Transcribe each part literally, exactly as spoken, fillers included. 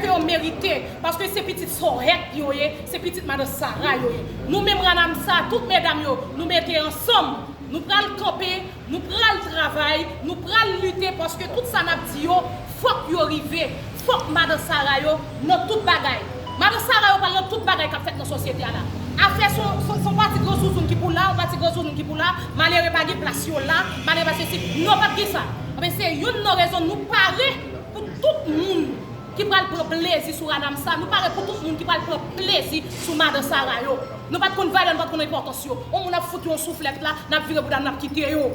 ke yo merite, paske se pitit Sòhèt yo ye, se pitit madan Sara yo ye. Nou menm Ranamsa, tout medam yo, nou mete ansanm, nou pral kanpe, nou pral travay, nou pral lite, paske tout sa n ap di yo, fòk yo rive, fòk madan Sara yo nan tout bagay. Madan Sara yo pral nan tout bagay k ap fèt nan sosyete a la. Afè se yon, se yon, se yon pati gran zouzoun ki pou la, yon pati gran zouzoun ki pou la, malere pa gen plas yo la, malere pa sesi, non, p ap gen sa. Anben, se youn nan rezon nou pare pou tout moun ki pral pran plezi sou Ranamsa, nou pare pou tout moun ki pral pran plezi sou madan Sara yo. Nou pa t konn valè, nou pa t konn enpòtans yo. On moun ap fout yon souflèt la, n ap vire bouda n, n ap kite yo.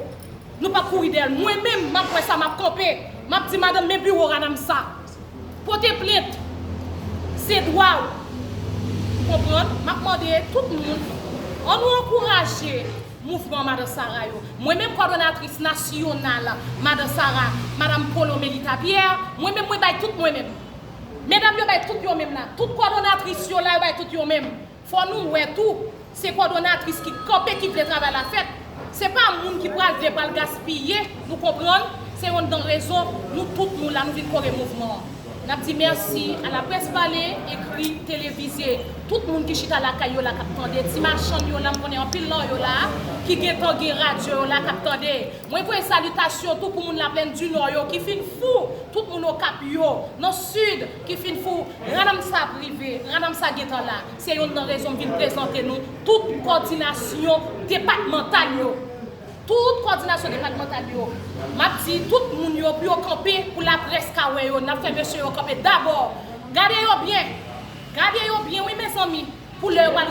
Nou pa kouri dèyè l. Mwen menm, m ap wè sa, m ap kanpe. M ap di madanm, men biwo Ranamsa. Pote plent. Se dwa w. Konprann? M ap mande tout moun, ann nou ankouraje mouvman madan Sara yo. Mwen menm kòdonatris nasyonal madan Sara, madanm Polo Melita Pierre, mwen menm mwen bay tout mwen menm. Medam yo bay tout yo menm la. Tout kòdonatris yo la, yo bay tout yo menm. Fò nou wè tou, se kòdonatris ki kanpe, ki vle travay la fèt. Se pa moun ki pral vle pral gaspiye, nou konprann? Se youn nan rezon nou tout nou la, nou vin kore mouvman an. N ap di mèsi a Laprès Pale, ekri, televize, tout moun ki chita lakay yo la k ap tande, ti machann yo la, m konnen anpil nan yo la, ki gentan gen radyo yo la k ap tande. Mwen voye salitasyon tou pou moun Laplèn di Nò yo ki fin fou, tout moun Okap yo, nan Sid, ki fin fou, Ranamsa ap rive, Ranamsa gentan la. Se youn nan rezon m vin prezante nou tout kòdinasyon depatmantal yo. Tout kòdinasyon depatmantal yo. M ap di tout moun yo pou yo kanpe, pou laprès ka wè yo. N ap fè mesye yo kanpe dabò. Gade yo byen. Gade yo byen, wi, mezanmi. Pou lè yo pral